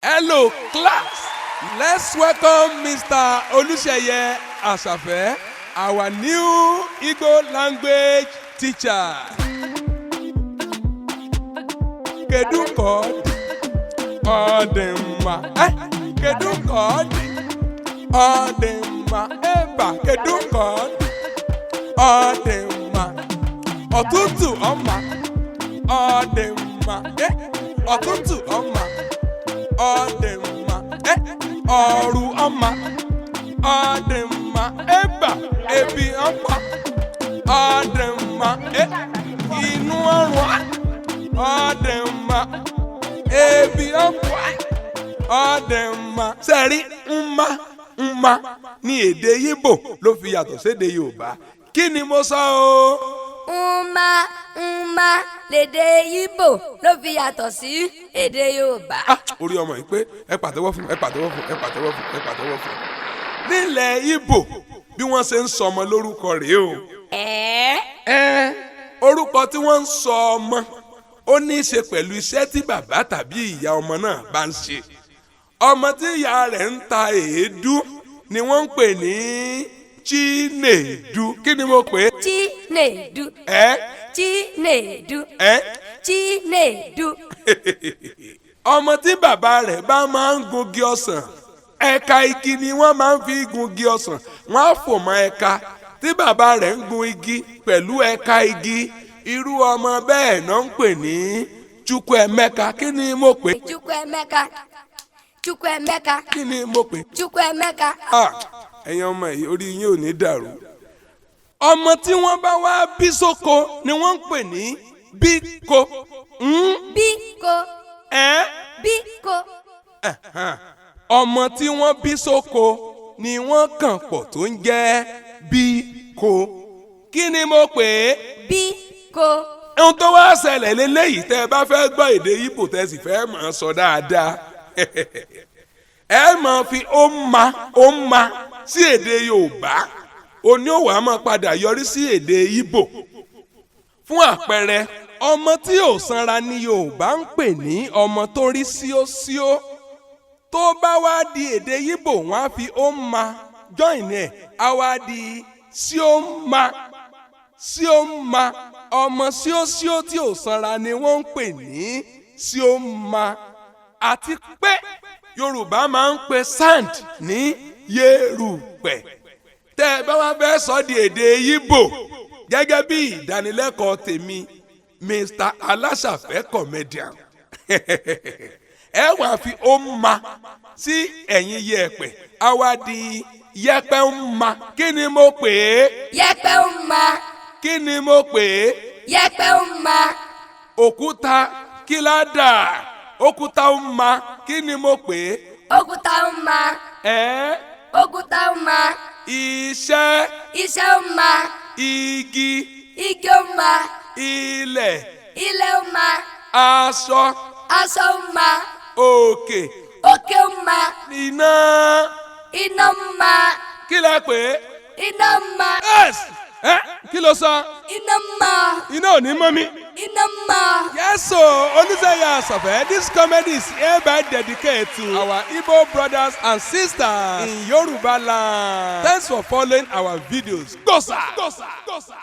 Hello, class. Let's welcome Mr. Oluseye Asafe, our new Igbo language teacher. Kedu ka ọ dị? Ọ dị mma. Eh, kedu ka ọ dị? Ọ dị mma. Eba, kedu ka ọ dị? Ọ dị mma. Ọtụtụ ọma. Ọ dị mma. Eh, ọtụtụ ọma. Ọ dị mma. Eh, ọrụ ọma. Ọ dị mma. Eba, ebi ọkpa. Ọ dị mma. Eh, inú ọrụ a. Ọ dị mma. Ebi ọkpa. Ọ dị mma. Sẹ́rí mma mma ní èdè Yíbò ló fi yàtọ̀ sédè Yorùbá. Kí ni mo sọ o? Mma mma lèdè Ìgbò ló fi yàtọ̀ sí èdè Yorùbá. Ah, orí ọmọ yìí pé. Ẹ pàtẹ́wọ́ fún, ẹ pàtẹ́wọ́ fún, ẹ pàtẹ́wọ́ fún, ẹ pàtẹ́wọ́ fún. Nílẹ̀ Ìgbò, bí wọ́n ṣe ń sọ ọmọ lórúkọ rèé o. Ẹ̀ẹ́. Ẹ orúkọ tí wọ́n ń sọ ọmọ, ó ní í ṣe pẹ̀lú iṣẹ́ tí bàbá tàbí ìyá ọmọ náà bá ń ṣe. Ọmọ tí ìyá rẹ̀ ń ta èédú ni wọ́n ń pè ní Chinedu. Kí ni mo pè é? Chinedu. Ẹ Chinedu. Ẹ Chinedu. Ọmọ tí bàbá rẹ̀ bá máa ń gungi ọsàn, ẹ̀ka igi ni wọ́n máa ń fi gungi ọsàn, wọ́n á fò mọ́ ẹ̀ka tí bàbá rẹ̀ ń gun igi pẹ̀lú ẹ̀ka igi, irú ọmọ bẹ́ẹ̀ náà ń pè ní Chukwuemeka. Kí ni mo pè? Chukwuemeka. Chukwuemeka. Kí ni mo pè? Chukwuemeka. Ah, ẹ̀yin ọmọ yìí, orí yín ò ní dàrú. Ọmọ tí wọ́n bá wá bí sóko ni wọ́n ń pè ní Bíko. Biko. Ẹ́ Biko. Ọmọ tí wọ́n bí sóko ni wọ́n kàn pọ̀ tó ń jẹ́ Bíko. Kí ni mo pè é? Biko. Ohun tó wá ṣẹlẹ̀ lélẹ́yìí, tẹ́ ẹ bá fẹ́ gbọ́ èdè Ìgbò, tẹ́ ẹ sì fẹ́ máa sọ dáadáa, ẹ máa fi ó ma ó ma sí èdè Yorùbá, òní ò wá máa padà yọrí sí èdè Ìgbò. Fún àpẹẹrẹ, ọmọ tí ò sanra ní Yorùbá ń pè ní ọmọ tó rí síósíó. Tó bá wá di èdè Ìgbò, wọ́n á fi ó ma join ẹ̀, á wá di síóma síóma. Ọmọ síósíó tí ò sanra ni wọ́n ń pè ní síóma. Àti pé Yorùbá máa ń pe sand ní yerùpẹ̀. Tẹ́ ẹ bá wá fẹ́ sọ di èdè Ìgbò, gẹ́gẹ́ bí ìdánilẹ́kọ̀ọ́ tèmi, Mr Aláṣàfẹ́ Comedian, ẹ wàá fi ó ma sí ẹ̀yìn yẹ̀pẹ̀, á wá di yẹ̀pẹ̀ ń ma. Kí ni mo pè é? Yẹ̀pẹ̀ ń ma. Kí ni mo pè é? Yẹ̀pẹ̀ ń ma. Òkúta, kí lá dà? Òkúta ń ma. Kí ni mo pè é? Òkúta ń ma. Ẹ́ Òkúta ń ma. Iṣẹ́. Iṣẹ́ ń ma. Igi. Igi ń ma. Ilẹ̀. Ilẹ̀ ń ma. Aṣọ. Aṣọ ń ma. Òkè. Òkè ń ma. Iná. Iná ń ma. Kí lẹ pè é? Iná ń ma. Yes, ẹ kí ló sọ? Iná ń ma. Iná ò ní mọ́ mi. Iná ń ma. Yes, so Oluseye Asafe, this comedy is hereby dedicated to our Igbo brothers and sisters in Yoruba land. Thanks for following our videos. Gosa! Gosa! Gosa!